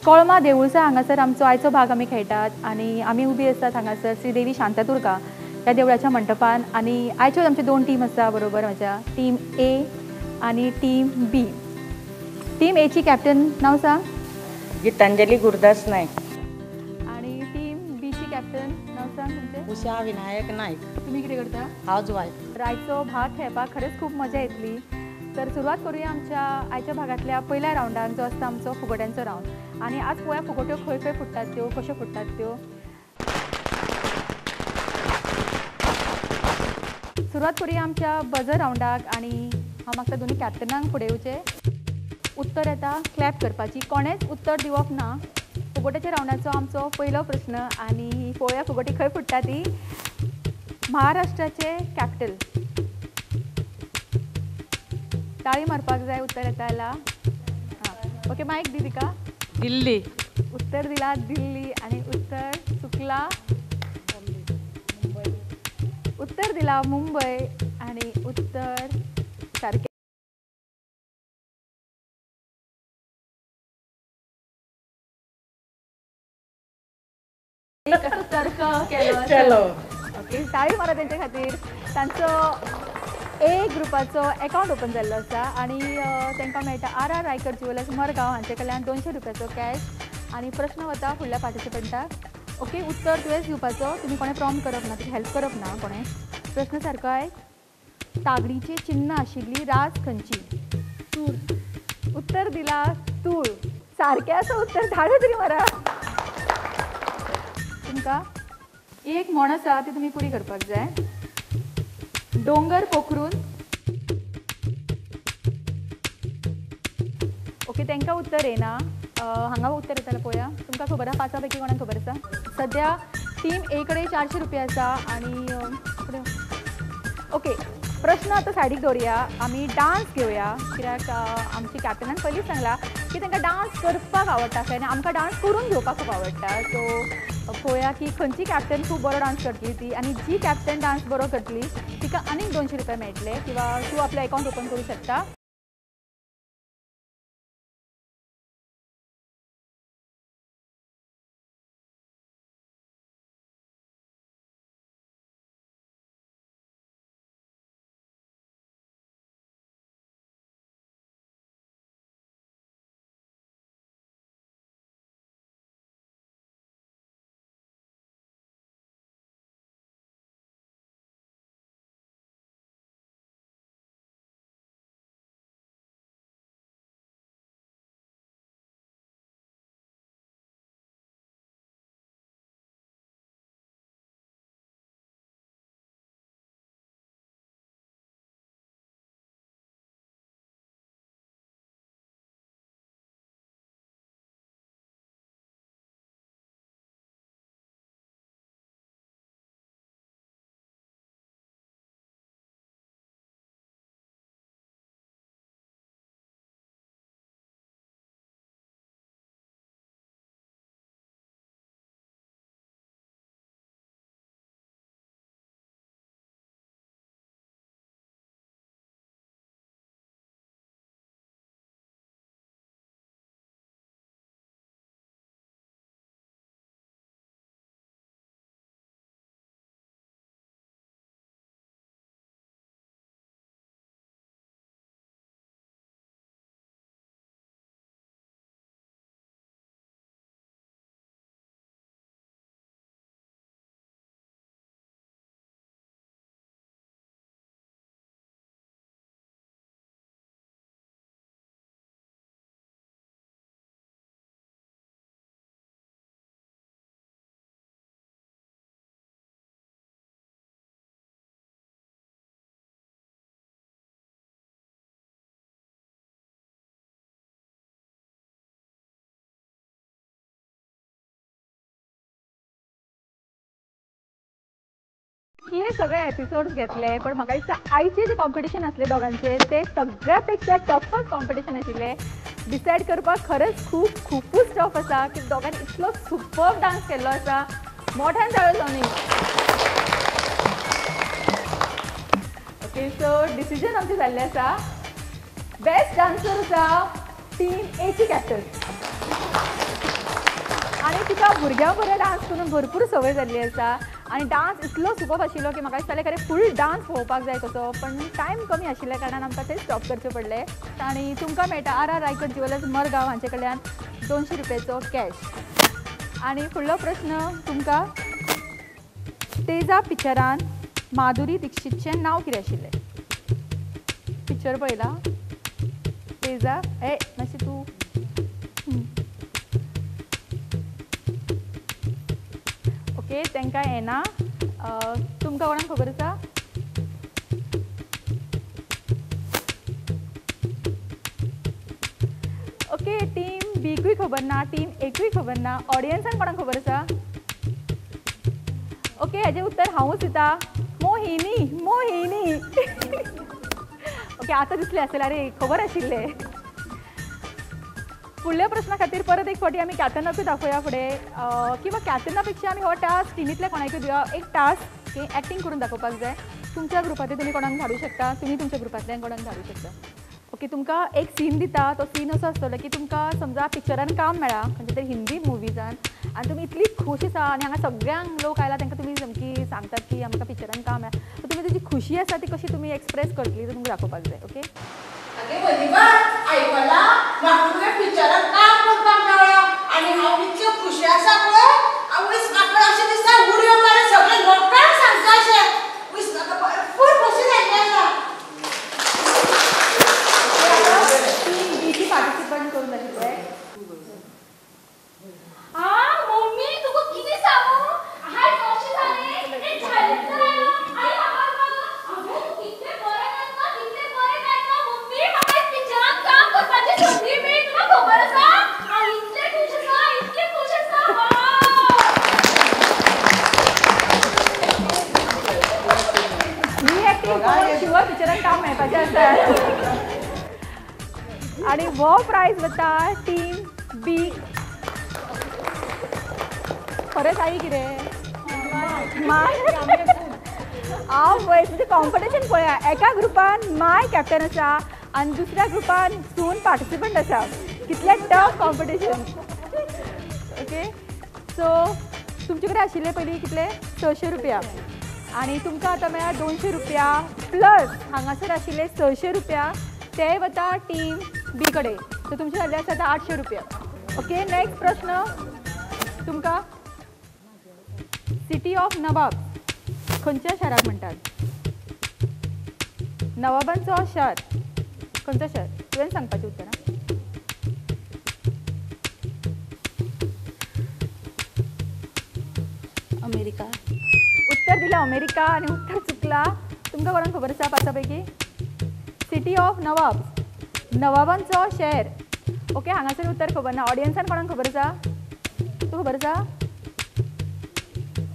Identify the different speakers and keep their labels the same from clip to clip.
Speaker 1: कोळमा देवूळसा हांगासर आमचो आयचो भाग आमी खेळटात आनी आमी उबी आसात हांगासर श्रीदेवी शांतादुर्गा ह्या देवळाच्या मंडपान. आनी आयच्यो आमच्यो दोन टीम आसा बरोबर म्हज्या, टीम ए आनी टीम बी. टीम एची कॅप्टन नांव सांग.
Speaker 2: गीतांजली गुरुदास नायक.
Speaker 1: आनी टीम बीची कॅप्टन नांव सांग तुमचें.
Speaker 2: उषा विनायक नायक.
Speaker 1: तुमी कितें करता?
Speaker 2: House wife.
Speaker 1: आयचो भाग खेळपाक खरेंच खूब मजा येतली. तर सुरवात करूया आमच्या आयच्या भागांतल्या पयल्या रावंडाक, जो आसता आमचो फुगोट्यांचो रावंड. आनी आज पळोवया फुगोट्यो खंय खंय फुट्टात त्यो, कश्यो फुट्टात त्यो. सुरवात करूया आमच्या बजर रावंडाक. आनी हांव म्हाका दोनूय कॅप्टनांक फुडें येवचें. उत्तर येता क्लॅप करपाची, कोणेंच उत्तर दिवप ना. फुगोट्याच्या रावंडाचो आमचो पयलो प्रस्न आनी पळोवया फुगोटी खंय फुट्टा ती. महाराष्ट्राचें कॅपिटल. ताळी मारपाक जाय उत्तर येता जाल्यार. हां, ओके, मायक दी तिका.
Speaker 2: दिल्ली.
Speaker 1: उत्तर दिला दिल्ली आनी उत्तर चुकला. उत्तर दिला मुंबय आनी उत्तर सारकें. तर्क केलो. ओके, ताळी मारा तेंचे खातीर. तांचो ए ग्रुपाचो अकावंट ओपन जाल्लो आसा आनी तांकां मेळटा R R Raikar jewellers Margao हांचे कडल्यान 200 रुपयाचो कॅश. आनी प्रश्न वता फुडल्या पार्टिसिपंटाक. ओके, उत्तर तुवेंच दिवपाचो, तुमी कोणें प्रॉम्प्ट करप ना, तुका हेल्प करप ना कोणें. प्रश्न सारको आयक. तागडीचें चिन्न आशिल्ली रास खंयची? तूर. उत्तर दिला तूर. सारकें आसा उत्तर, धाडू तरी मारा. तुमकां एक म्हण आसा ती तुमी पुरी करपाक जाय. डोंगर पोखरून. ओके, तांकां उत्तर येना. हांगा उत्तर येतालें पळोवया. तुमकां खबर आसा? पांचा पैकी कोणाक खबर आसा? सद्या टीम ए कडेन 400 रुपया आसा. आनी ओके, प्रश्न आतां सायडीक दवरुया, आमी डांस घेवया. कित्याक आमची कॅप्टनान पयलींच सांगलां की तांकां डांस करपाक आवडटा आनी आमकां डांस करून घेवपाक खूब आवडटा. सो पळोवया की खंयची कॅप्टन खूब बरो डांस करतली ती, आनी जी कॅप्टन डांस बरो करतली तिका आनीक 200 रुपया मेळटले, किंवा तूं आपलो अकावंट ओपन करूं शकता. हे सगळे एपिसोड्स घेतले, पण म्हाका दिसता आयचे जे कॉम्पिटिशन आसले दोगांचे ते सगळ्या पेक्षा टफच कॉम्पिटिशन आशिल्लें. डिसायड करपाक खरेंच खूब खुबूच टफ आसा की दोगांनी इतलो सुपर्ब डांस केल्लो आसा. मोठ्यान जाळो जावनी. ओके, सो डिसिजन आमचें जाल्लें आसा. बेस्ट डांसर आसा टीम एची कॅप्टन. आनी तिका भुरग्यां बरोबर डांस करून भरपूर संवय जाल्ली आसा आनी डांस इतलो सुपर आशिल्लो की म्हाका दिसतालें खरें फूल डांस पळोवपाक जाय कसो, पण टायम कमी आशिल्ल्या कारणान आमकां ते स्टॉप करचें पडलें. आनी तुमकां मेळटा R R Raikar jewellers Margao हांचे कडल्यान 200 रुपयाचो कॅश. आनी फुडलो प्रश्न तुमकां, तेजा पिक्चरान माधुरी दीक्षितचें नांव कितें आशिल्लें? पिक्चर पळयला तेजा? ए मातशें तूं ओके, तांकां येना. तुमकां कोणाक खबर आसा? ओके, टीम बीकूय खबर ना, टीम एकूय खबर ना, ऑडियन्सांक कोणाक खबर आसा? ओके, हाजें उत्तर हांवूच दिता, मोहिनी. मोहिनी. ओके, आतां दिसलें आसतलें अरे खबर आशिल्लें. फुडल्या प्रश्ना खातीर परत एक फावटी आमी कॅप्टनाकूय दाखोवया फुडें, किंवा कॅप्टना पेक्षा आमी हो टास्क टिमींतल्या कोणाकूय दिवया. एक टास्क एक्टींग करून दाखोवपाक जाय. तुमच्या ग्रुपांतले तुमी कोणाक धाडूं शकता, तुमी तुमच्या ग्रुपांतल्यान कोणाक धाडूं शकता. ओके, तुमकां एक सीन दिता, तो सीन असो आसतलो की तुमकां समजा पिक्चरान काम मेळ्ळा खंयच्या तरी हिंदी मुवीजान आनी तुमी इतली खूश आसा आनी हांगा सगळ्यांक लोक आयला तांकां तुमी सामकी सांगतात की आमकां पिक्चरान काम मेळ्ळा, सो तुमी तुजी खुशी आसा ती कशी तुमी एक्सप्रेस करतली ते तुमकां दाखोवपाक जाय. ओके,
Speaker 3: पिक्चरान काम करपाक मेळ्ळा आनी हांव इतलें खुशी आसा पळय, आवयस म्हाका अशें दिसता उडयो मारून सगळे लोकांक सांगता अशें, आवयस म्हाका भरपूर खोशी जाल्ली आसा.
Speaker 1: टीम बीची पार्टिसिपंट करून दाखयतले.
Speaker 4: मम्मी तुका कितें सांगू, आयज अशें जालें तें जालेंच ना आनी म्हाका अगो कितलें बरें नाचता, कितलें बरें गायता मम्मी, म्हाका एक पिक्चरान काम करपाची संदी मेळ्ळी, तुका खबर आसा? हांव इतलें खूश आसा, इतलें खूश आसा.
Speaker 1: ही एक्टींग पळोवन शुअर पिक्चरान काम मेळपाचें आसा. आनी हो प्रायज वता टीम बी. खरेंच आई कितें my हांव पळय म्हणजे कॉम्पिटिशन पळया, एका ग्रुपान माय कॅप्टन आसा आनी दुसऱ्या ग्रुपान सून पार्टिसिपंट आसा. कितलें टफ कॉम्पिटिशन. ओके, सो तुमचे कडेन आशिल्ले पयलीं कितले 600 रुपया आनी तुमकां आतां मेळ्ळा 200 रुपया प्लस हांगासर आशिल्ले 600 रुपया ते वता टीम बी कडेन. सो तुमचे जाल्ले आसा आतां 800 रुपया. ओके, नेक्स्ट प्रश्न तुमकां, सिटी ऑफ नवाब खंयच्या शाराक म्हणटात? नवाबांचो शार खंयचो शार? तुवें सांगपाचें उत्तर.
Speaker 2: अमेरिका.
Speaker 1: उत्तर दिलें अमेरिका आनी उत्तर चुकला. तुमकां कोणाक खबर आसा पांचा पैकी? सिटी ऑफ नवाब, नवाबांचो शहर. ओके, हांगासर उत्तर खबर ना. ऑडियन्सान कोणाक खबर आसा? तूं खबर आसा?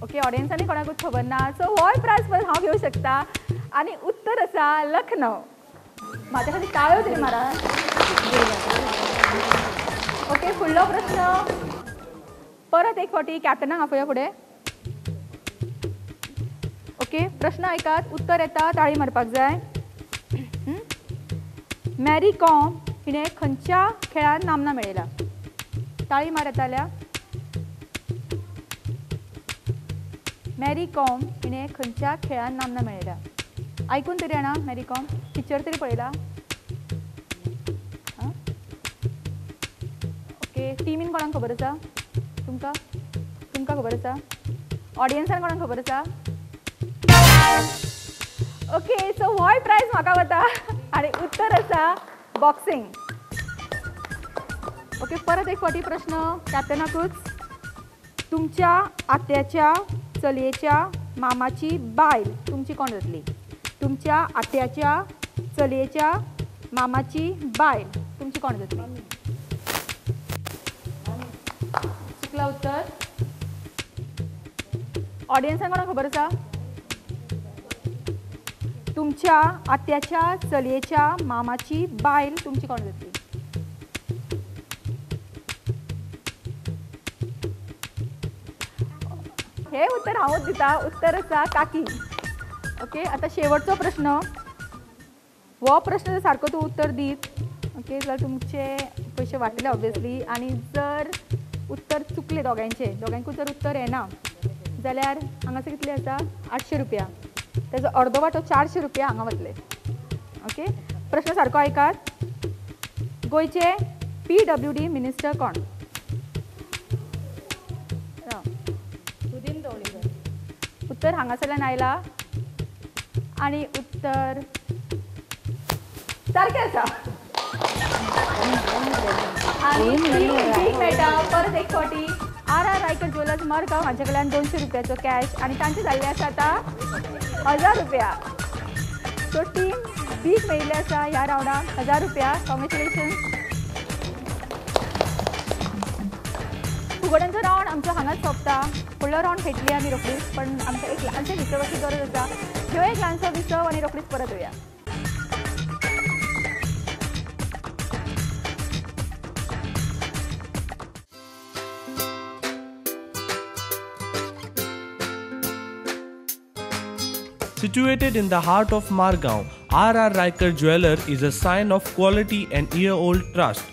Speaker 1: ओके, ऑडियन्सांनी कोणाकूच खबर ना. सो होय प्रायज पण हांव घेवंक शकता आनी उत्तर आसा लखनौ. म्हाज्या खातीर टाळयो तरी मारा. ओके, फुडलो प्रश्न परत एक फावटी कॅप्टनाक आफोवया फुडें. ओके, प्रश्न आयकात, उत्तर येता, ताळी मारपाक जाय. मॅरी कॉम हिणें खंयच्या खेळान नामना मेळयला? ताळी मार येताल्या. मॅरी कॉम हिणें खंयच्या खेळान नामना मेळयला? आयकून तरी जाणा मॅरी कॉम, पिक्चर तरी पळयला? ओके, टिमीन कोणाक खबर आसा? तुमकां? तुमकां खबर आसा? ऑडियन्सान कोणाक खबर आसा? ओके, सो होय प्रायज म्हाका वता आनी उत्तर आसा बॉक्सिंग. ओके, परत एक फावटी प्रश्न कॅप्टनाकूच, तुमच्या आत्याच्या चलयेच्या मामाची बायल तुमची कोण जातली? तुमच्या आत्याच्या चलयेच्या मामाची बायल तुमची कोण जातली? चुकला उत्तर. ऑडियन्सांक कोणाक खबर आसा? तुमच्या आत्याच्या चलयेच्या मामाची बायल तुमची कोण जातली? हे उत्तर हांवूच दिता. उत्तर आसा काकी. ओके, आतां शेवटचो प्रश्न. हो प्रश्न जर सारको तूं उत्तर दीत ओके जाल्यार तुमचे पयशे वाडटले ऑब्वियसली, आनी जर उत्तर चुकलें दोगांयचें, दोगांयकूय जर उत्तर येना जाल्यार हांगासर कितले आसा 800 रुपया, तेजो अर्दो वांटो 400 रुपया हांगा वतले. ओके, प्रश्न सारको आयकात. गोंयचे PWD minister कोण?
Speaker 2: सुदीन ढवळीकर.
Speaker 1: उत्तर हांगासरल्यान आयला आनी उत्तर सारकें आसा. आनी बीक मेळटा परत एक फावटी RR Raikar jewellers Margao हांचे कडल्यान 200 रुपयाचो कॅश आनी तांचे जाल्ले आसा आतां 1000 रुपया. सो टीम बीक मेळिल्ले आसा ह्या रावंडाक 1000 रुपया. कॉंग्रेच्युलेशन्स. फुगड्यांचो रावंड आमचो हांगाच सोंपता. फुडलो रावंड खेळटली आमी रोखडीच, पण आमकां एक ल्हानशें विसवाची गरज आसा. घेवया एक ल्हानसो विसव आनी रोखडीच परत येवया.
Speaker 5: Situated in the heart of Margao, R.R. Raikar Jeweller is a sign of quality and year-old trust.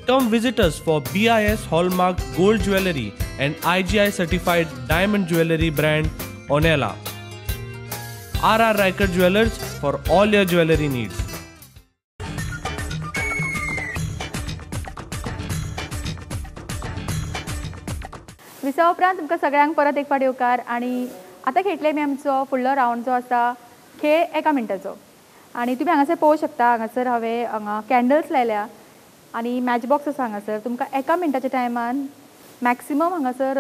Speaker 5: Come visit us for BIS Hallmark Gold Jewellery and IGI Certified Diamond Jewellery brand Onela. R.R. Raikar Jewellers for all your jewellery needs.
Speaker 1: विसवा उपरांत तुमकां सगळ्यांक परत एक फावट येवकार. आनी आतां खेळटले आमी आमचो फुडलो रावंड जो आसा खेळ एका मिनटाचो. आनी तुमी हांगासर पळोवंक शकता, हांगासर हांवें हांगा कॅन्डल्स लायल्या आनी मॅच बॉक्स आसा हांगासर. तुमकां एका मिनटाच्या टायमान मॅक्सिमम हांगासर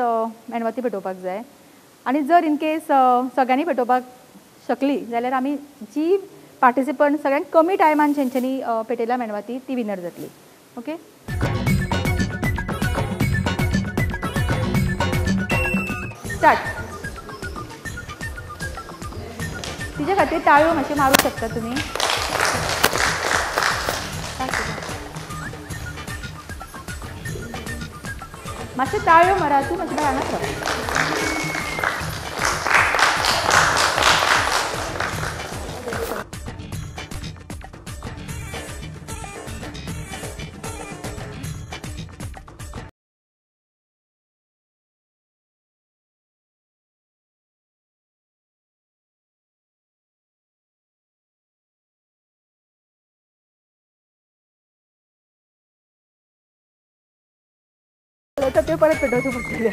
Speaker 1: मेणवाती पेटोवपाक जाय. आनी जर इन केस सगळ्यांनी पेटोवपाक शकली जाल्यार आमी जी पार्टिसिपंट सगळ्यांत कमी टायमान जेंच्यांनी पेटयल्या मेणवाती ती विनर जातली. Okay, start. तिच्या खातीर ताळयो मातशे मारूंक शकता तुमी. मातशे ताळयो मारा, तूं मातशें हांगाच राव. तर ते परत पेटोवचे पडटले.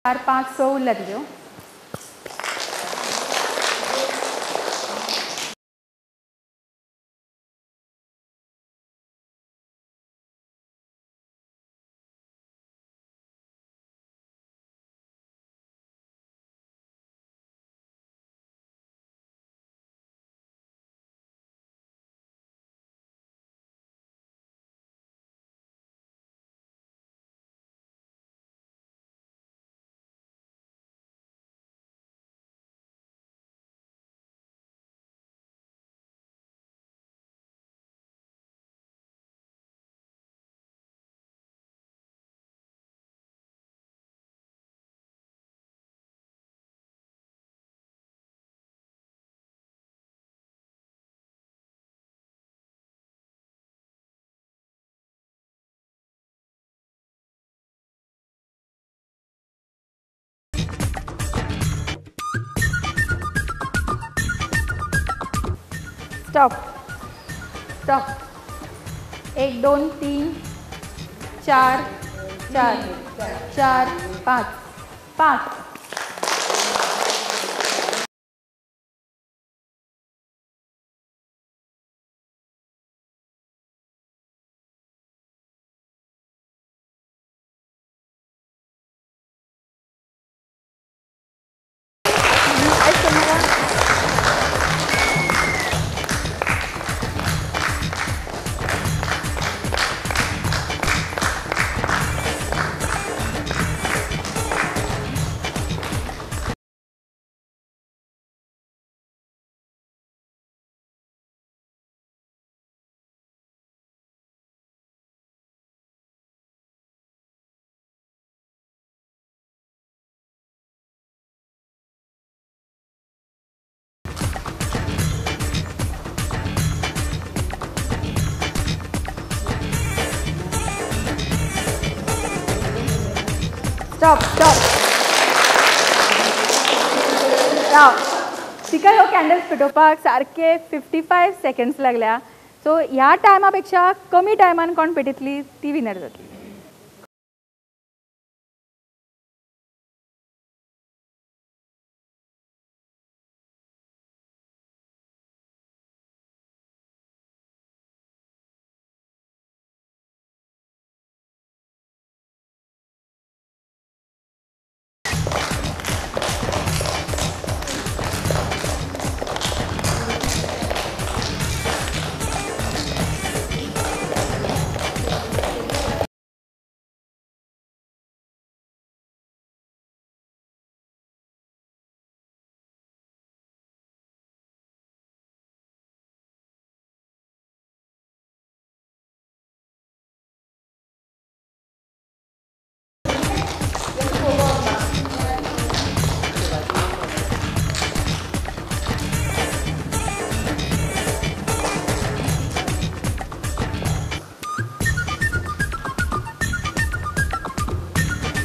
Speaker 1: चार पांच स उरल्या तुज्यो. Stop stop. 1 2 3 4 4 4 5 5. Stop stop. राव, तिका ह्यो कॅन्डल्स पेटोवपाक सारके 55 सेकंड्स लागल्या. सो ह्या टायमा पेक्षा कमी टायमान कोण पेटयतली ती विनर जातली.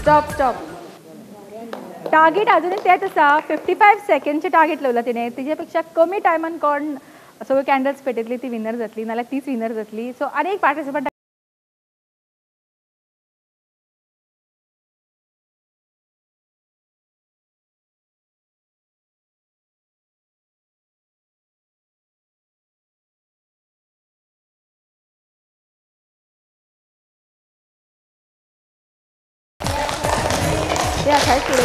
Speaker 1: Stop stop. Target अजूनही तेच आसा. 55 सेकंडचे टार्गेट लावला तिणें. तिजे पेक्षा कमी टायमान कोण सगळ्यो कॅन्डल्स पेटयतली ती विनर जातली, नाल्यार तीच विनर जातली. सो आनी एक पार्टिसिपंट या खाय सुरू.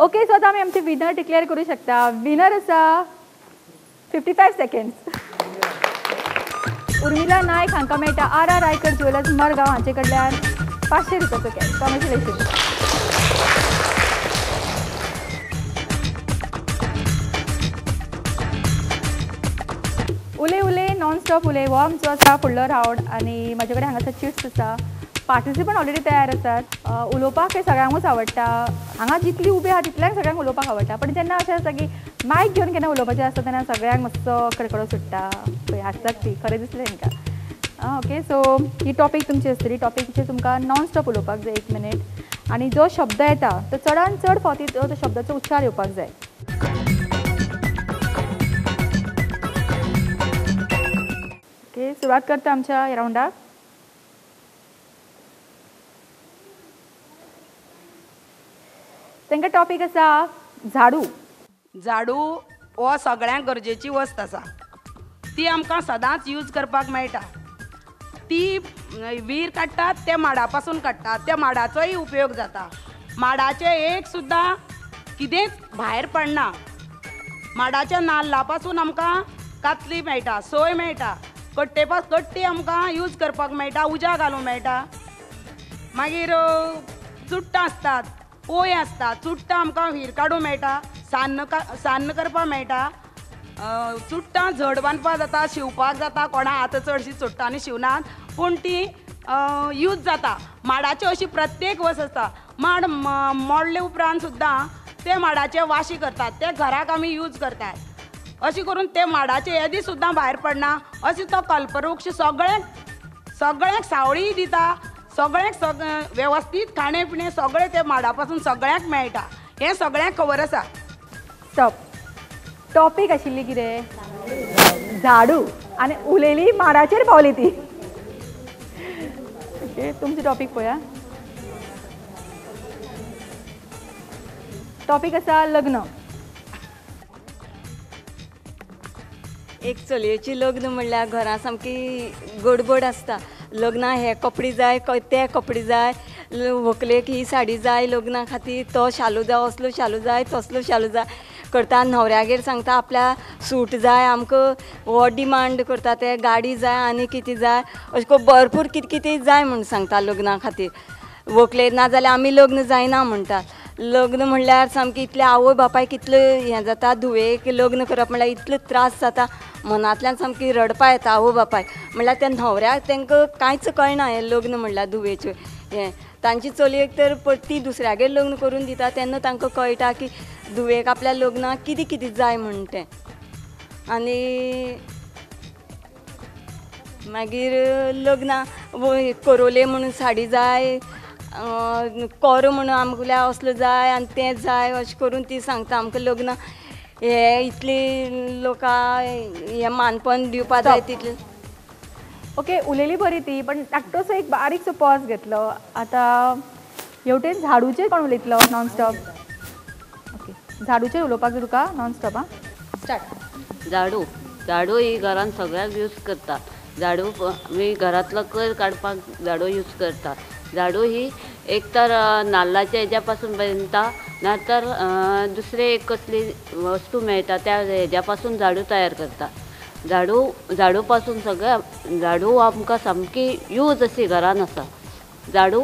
Speaker 1: ओके, सो आतां आमी आमचे विनर डिक्लेअर करूं शकता. विनर आसा 55 सेकंड्स उर्मिला नायक हांकां मेळटा R R Raikar jewellers Madgaon हांचे कडल्यान 500 रुपयाचो कॅश. कॉंग्रेच्युलेशन. उले उले नॉन स्टॉप उले हो आमचो आसा फुडलो रावंड आनी म्हाजे कडेन हांगासर चिट्स आसा. पार्टिसिपंट ऑलरेडी तयार आसात. उलोवपाक हें सगळ्यांकूच आवडटा. हांगा जितली उबे आहा तितल्यांक सगळ्यांक उलोवपाक आवडटा, पण जेन्ना अशें आसता की मायक घेवन केन्ना उलोवपाचें आसता तेन्ना सगळ्यांक मातसो कडकडो सुट्टा. पळय हांसतात ती, खरें दिसलें तांकां. ओके, सो ही टॉपीक तुमची आसतली. टॉपिकचेर तुमकां नॉन स्टॉप उलोवपाक जाय 1 मिनीट, आनी जो शब्द येता तो चडान चड फावटी तो शब्दाचो उच्चार येवपाक जाय. ओके, सुरवात करता आमच्या रावंडाक. तांकां टॉपीक आसा झाडू.
Speaker 3: झाडू हो सगळ्यांक गरजेची वस्त आसा. ती आमकां सदांच यूज करपाक मेळटा. ती वीर काडटात ते माडा पासून काडटात, त्या माडाचोय उपयोग जाता. माडाचें एक सुद्दां कितेंच भायर पडना. माडाच्या नाल्ला पासून आमकां कातली मेळटा, सोय मेळटा, कट्टे कट्टी आमकां यूज करपाक मेळटा, उजा घालूंक मेळटा. मागीर चुट्टां आसतात, पोय आसता, चुट्टां आमकां व्हीर काडूंक मेळटा, सान्न करपाक मेळटा. चुट्टां झड बांदपाक जाता, शिंवपाक जाता. कोणा आतां चडशीं चुट्टांनी शिंवनात, पूण ती यूज जाता. माडाची अशी प्रत्येक वस्त आसता. माड मोडले उपरांत सुद्दां ते माडाचे वाशी करतात, ते घराक आमी यूज करतात. अशें करून ते माडाचे येदी सुद्दां भायर पडना. अशें तो कल्पवृक्ष सगळ्यांक सगळ्यांक सावळी दिता, सगळ्यांक वेवस्थीत खाणें पिणें सगळें ते माडा पासून सगळ्यांक मेळटा. हें सगळ्यांक खबर आसा.
Speaker 1: स्टॉप. टॉपीक आशिल्ली कितें? झाडू. आनी उलयली माडाचेर पावली ती. ओके, तुमची टॉपीक पळया. टॉपीक आसा लग्न.
Speaker 6: एक चलयेची लग्न म्हणल्यार घरां सामकी गडबड आसता. लग्नाक हे कपडे जाय, ते कपडे जाय, व्हंकलेक ही साडी जाय लग्ना खातीर, तो शालू जाय, असलो शालू जाय, तसलो शालू जाय करता. न्हवऱ्यागेर सांगता आपल्या सूट जाय, आमकां हो डिमांड करता, ते गाडी जाय आनी कितें जाय, अशें करून भरपूर कितें कितें जाय म्हूण सांगता लग्ना खातीर व्हंकलेक. नाजाल्यार आमी लग्न जायना म्हणटा. लग्न म्हणल्यार सामकें इतलें आवय बापायक कितलें हें जाता, धुवेक लग्न करप म्हणल्यार इतलो त्रास जाता, मनांतल्यान सामकी रडपा येता आवय बापायक. म्हणल्यार त्या न्हवऱ्याक तांकां कांयच कळना हें लग्न म्हणल्यार धुवेचें हें. तांची चलयेक तर ती दुसऱ्यागेर लग्न करून दिता तेन्ना तांकां कळटा की धुवेक आपल्या लग्नाक कितें कितें जाय म्हण तें. आनी मागीर लग्नाक करोले म्हणून साडी जाय, कोरो म्हणून आमगेल्या असलो जाय आनी तें जाय अशें करून ती सांगता आमकां लग्न हे इतली लोकां हें मानपण दिवपा जाय तितलें.
Speaker 1: ओके, उलयली बरी ती, पण धाकटोसो एक बारीकसो पॉज घेतलो. आतां हेवटेन झाडूचेर कोण उलयतलो नॉनस्टॉप? ओके, झाडूचेर उलोवपाक जाय तुका नॉनस्टॉप. आं, स्टार्ट.
Speaker 7: झाडू, झाडू ही घरान सगळ्याक यूज करतात. झाडू आमी घरांतलो कोयर काडपाक झाडू यूज करतात. झाडू ही एक तर नाल्लाच्या हेज्या पासून बनता, ना तर दुसरे एक कसली वस्तू मेळटा त्या हेज्या पासून झाडू तयार करतात. झाडू, झाडू पासून सगळें, झाडू आमकां सामकी यूज अशी घरान आसा. झाडू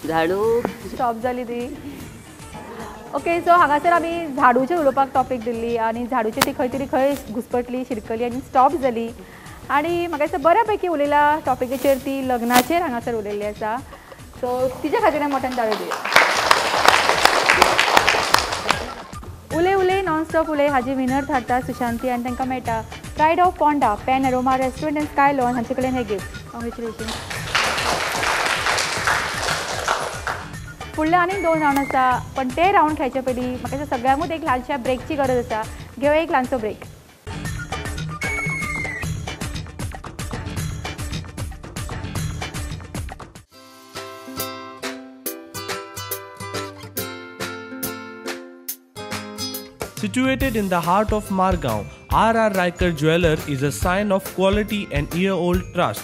Speaker 7: झाडू
Speaker 1: स्टॉप जाली ती. ओके, सो हांगासर आमी झाडूचेर उलोवपाक टॉपीक दिल्ली आनी झाडूची ती खंय तरी खंय घुसपटली, शिरकली आनी स्टॉप जाली. आनी म्हाका दिसता बऱ्या पैकी उलयला टॉपिकाचेर, ती लग्नाचेर हांगासर उलयल्ली आसा. सो तिच्या खातीर मोठ्यान ताळयो दिवया. उलय उलय नॉनस्टॉप उलय हाजी विनर थारता सुशांती आनी तांकां मेळटा pride of Ponda Pan Aroma restaurant and sky lawn हांचे कडेन हें गिफ्ट. कॉंग्रेच्युलेशन. फुडले आनीक 2 रावंड आसा, पण ते रावंड खेळचे पयलीं म्हाका दिसता सगळ्यांकूच एक ल्हानशा ब्रेकची गरज आसा. घेवया एक ल्हानसो break.
Speaker 5: Situated in the heart of Margao, R.R. Raikar Jeweller is a sign of quality and year-old trust.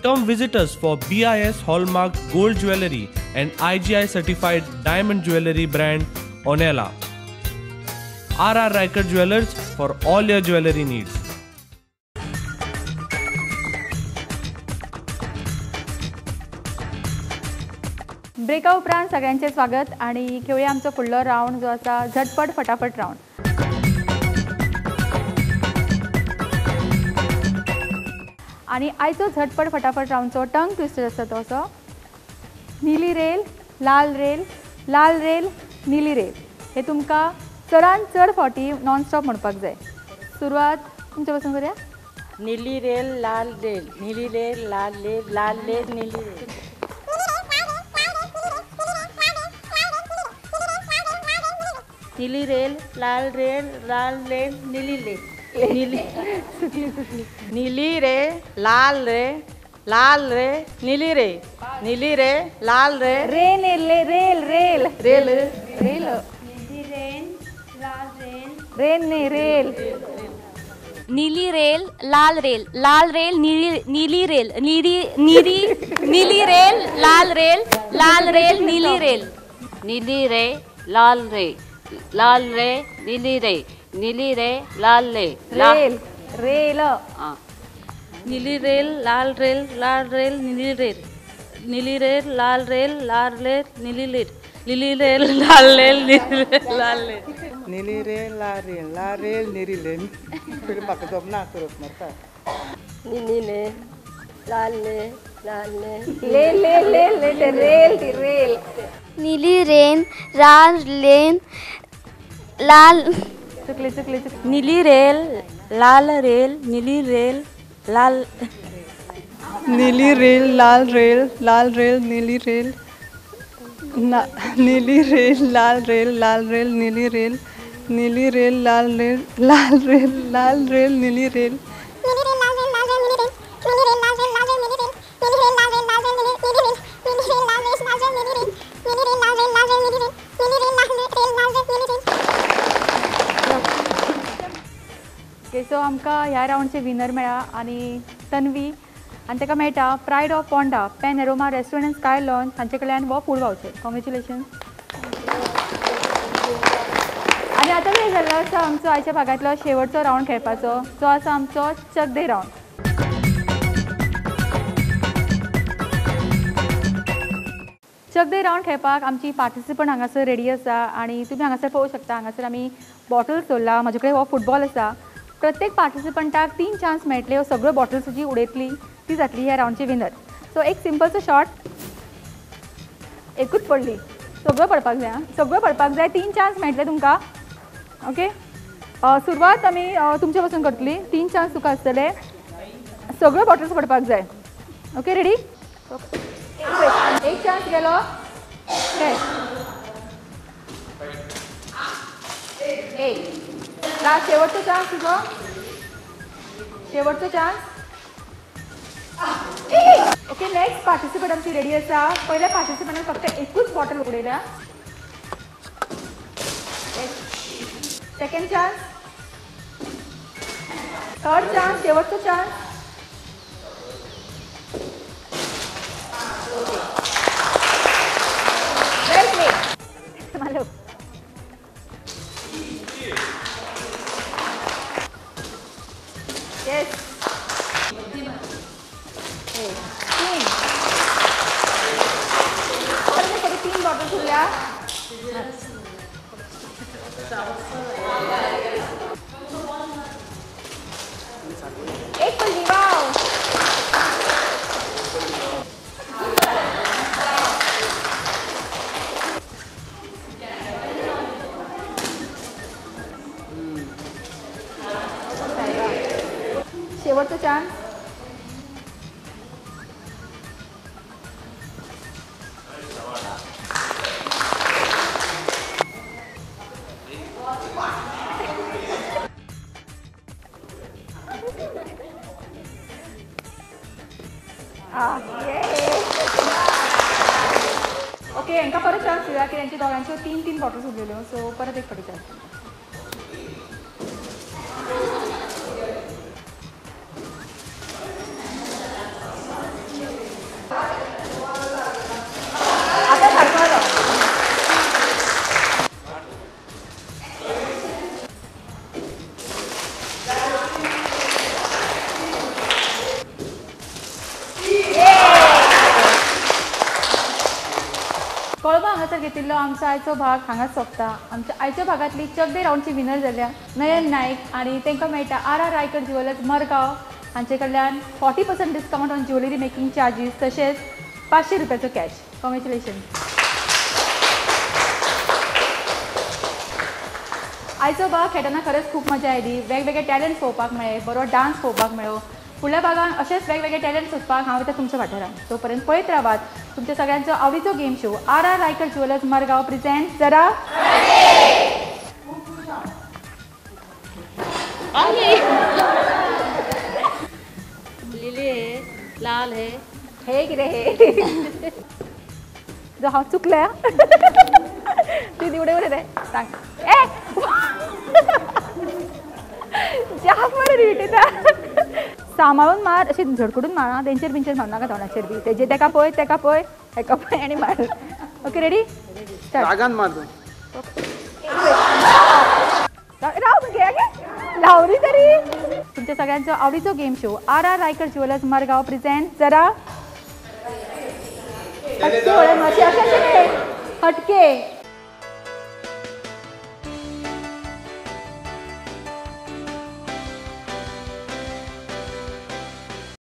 Speaker 5: Come visit us for BIS Hallmark Gold Jewellery and IGI Certified Diamond Jewellery brand Onela. R.R. Raikar Jewellers for all your jewellery needs.
Speaker 1: ब्रेका उपरांत सगळ्यांचें स्वागत आनी खेळुया आमचो फुडलो round जो आसा झटपट फटाफट रावंड. आनी आयचो झटपट फटाफट रावंडचो टंग ट्विस्टर आसा तो असो निली रेल, लाल रेल, लाल रेल, निली रेल. हे तुमकां चडान चड फावटी नॉनस्टॉप म्हणपाक जाय. सुरवात तुमचे पासून करूया.
Speaker 2: निली रेल, लाल रेल, निली रेल, लाल रेल, लाल रेल, निली रेल.
Speaker 3: निली रेल, लाल रेल, लाल रेल, निली रेल, निली निली रे, लाल रे, लाल रे, निली रे, निली रे, लाल रे,
Speaker 1: रे ने rail, rail,
Speaker 3: rail,
Speaker 1: rail,
Speaker 6: निली rain, लाल रेन,
Speaker 1: रेन ने रेल,
Speaker 4: नीली रेल, लाल रेल, लाल रेल, नीली, नीली रेल, नीली, नीली, नीली रेल, लाल रेल, लाल रेल, नीली रेल,
Speaker 7: नीली रे, लाल रे, लाल रे, नीली रे, नीली रे, लाल रे,
Speaker 1: रेल, रेल,
Speaker 3: नीली रेल, लाल रेल, लाल रेल, नीली रेल, नीली रेल, लाल रेल, लाल रेल, नीली रेल, नीली रेल, लाल रेल, नीली रेल, लाल रेल,
Speaker 8: नीली रेल, लाल रेल, लाल रेल, नीली रेल. पयलीं म्हाका जमना करप म्हाका.
Speaker 6: नीली रे, लाल रे, लाल रे,
Speaker 1: ले ले ले ले रेल, ती रेल,
Speaker 9: नीली रेन, लाल रेन, लाल.
Speaker 1: चुकली चुकली चुकली.
Speaker 3: नीली रेल, लाल रेल, नीली रेल, लाल,
Speaker 10: नीली रेल, लाल रेल, लाल रेल, नीली रेल, नीली रेल, लाल रेल, लाल रेल, नीली रेल, नीली रेल, लाल रेल, लाल रेल, लाल रेल, नीली रेल,
Speaker 1: सो आमकां ह्या रावंडचे विनर मेळ्ळा आनी तन्वी आनी ताका मेळटा pride of Ponda Pan Aroma restaurant and sky lounge हांचे कडल्यान हो फूड वावचर. कॉंग्रेच्युलेशन. आनी आतां वेळ जाल्लो आसा आमचो आयच्या भागांतलो शेवटचो रावंड खेळपाचो, जो आसा आमचो चकदे रावंड. चकदे रावंड खेळपाक आमची पार्टिसिपंट हांगासर रेडी आसा आनी तुमी हांगासर पळोवंक शकता. हांगासर आमी बॉटल्स दवरला, म्हजे कडेन हो फुटबॉल आसा. प्रत्येक पार्टिसिपंटाक 3 चान्स मेळटले, ह्यो सगळ्यो बॉटल्स जी उडयतली ती जातली ह्या रावंडची विनर. सो एक सिंपलसो शॉट, एकूच पडली, सगळ्यो पडपाक जाय, सगळ्यो पडपाक जाय. 3 चान्स मेळटले तुमकां. ओके, सुरवात आमी तुमचे पासून करतली. 3 चान्स तुका आसतले, सगळ्यो बॉटल्स पडपाक जाय. Okay, ready? एक चान्स गेलो. एक लास्ट शेवटचो चान्स तुजो, शेवटचो चान्स. ओके, नेक्स्ट पार्टिसिपंट आमची रेडी आसा. पयल्या पार्टिसिपंटान फक्त एकूच बॉटल उडयल्या. सेकंड चान्स, थर्ड चान्स, शेवटचो chance. Well played. Yes, 3 3 bottles उरल्या. एक पडली. वाव, शेवटचा चान्स. ओके, हांकां परत चान्स दिवया की तेंच्या दोगांच्यो 3 3 बॉटल्स उरलेल्यो. सो परत एक फावटी चान्स. आतां सारको आलो. कोळंबा हांगासर घेतिल्लो आमचो आयचो भाग हांगाच सोंपता. आमच्या आयच्या भागांतली चकदे रावंडची विनर जाल्या नयन नायक आनी तांकां मेळटा R R Raikar jewellers Margao हांचे कडल्यान 40% discount on jewellery making charges, तशेंच 500 रुपयाचो कॅश. कॉंग्रेच्युलेशन. आयचो भाग खेळटना खरेंच खूब मजा आयली. वेगवेगळे टॅलंट पळोवपाक मेळ्ळे, बरो डान्स पळोवपाक मेळ्ळो. फुडल्या भागान अशेंच वेगवेगळे टॅलंट सोदपाक हांव वयता तुमच्या वाठारांत. तो पर्यंत पळयत रावात तुमच्या सगळ्यांचो आवडीचो game show R R Raikar jewellers Margao present जरा
Speaker 7: लिली है, लाल है,
Speaker 1: हे कितें हे जो हांव चुकल्या ती दिवडे उडयता सांग. ए जाम मरे रिविटयता. सांबाळून मार, अशी झडकडून मार, आं, तेंचेर बिंचेर मार नाका, तोंडाचेर बी. तेजे तेका पळय, तेका पळय, हेका पळय आनी मार. Okay, ready?
Speaker 8: रागान मार.
Speaker 1: राव घे लावरी तरी. तुमच्या सगळ्यांचो आवडीचो game show R R Raikar jewellers Margao present जरा हटके. अशें अशें हटके.